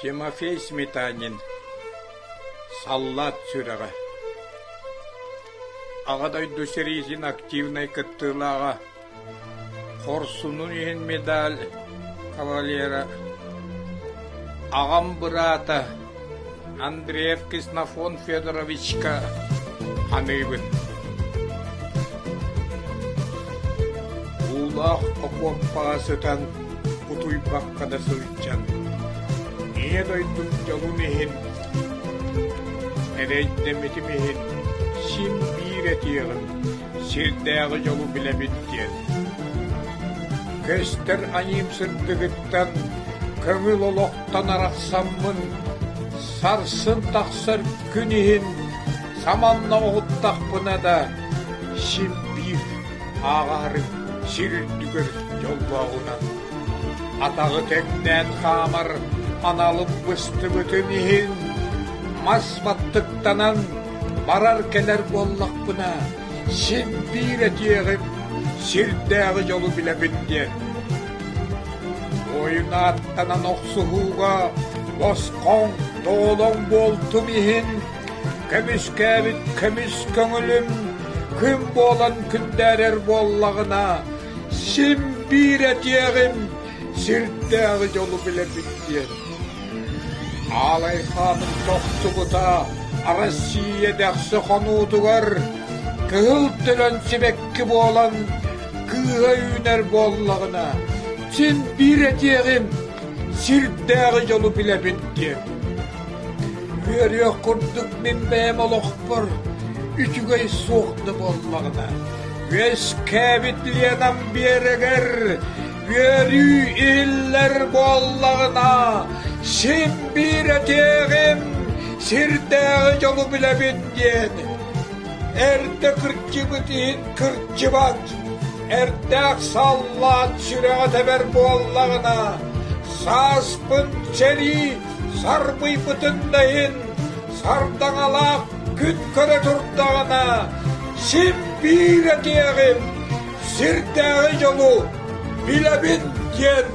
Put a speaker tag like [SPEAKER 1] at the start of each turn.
[SPEAKER 1] Тимофей Сметанин «Саллаат сүрэҕэ» Аҕа дойду сэриитин активнай кыттыылааҕа, Хорсунун иһин медаль кавалера, аҕам быраата Андреев Ксенофонт Федоровичка аныыбын. Уулаах окуоппаҕа сытан утуйбакка да сылдьан, Ийэ дойдум дьолун иһин, эрэйдэммитим иһин син биир этиэҕим, сирдээҕи дьолу билэбин диэн. Көстөр аньыым сырдыгыттан көҥүл олохтон арахсаммын, сарсын тахсар күн иһин саманна оһуттахпына да, син биир ааҕаары сир үрдүгэр дьоллооҕунан атаҕы тэҥнээн хаамар аналым быстыбытын иһин мас баттыктанан барар-кэлэр буоллахпына син биир этиэҕим сирдээҕи дьолу билэбин диэн. Буойун ааттанан охсуһууга босхоҥ, тоолоҥ буолтум иһин Көмүскээбит көмүс көҥүлүм күн буолан күндээрэр буоллаҕына, син биир этиэҕим, сирдээҕи дьолу билэбит диэн. Аалай хаанын тохтубута Россия дэхси хонуутугар кыһыл төлөн сибэкки буолан кыыһа үүнэр буоллаҕына, син биир этиэҕим, сирдээҕи дьолу билэбин диэн. Үөрүөх курдук мин бэйэм олохпор үчүгэй суох да буоллаҕына, үөскээбит Ленам биэрэгэр үөрүү иһиллэр буоллаҕына, син биир этиэҕим, сирдээҕи дьолу билэбин диэн. Эрдэ кырдьыбыт иһин кырдьыбат, эрдээх саллаат сүрэҕэ тэбэр буоллаҕына, сааспын сэрии сарбыйбытын да иһин сардаҥалаах күн көрө турдаҕына син биир этиэҕим сирдээҕи дьолу билэбин диэн.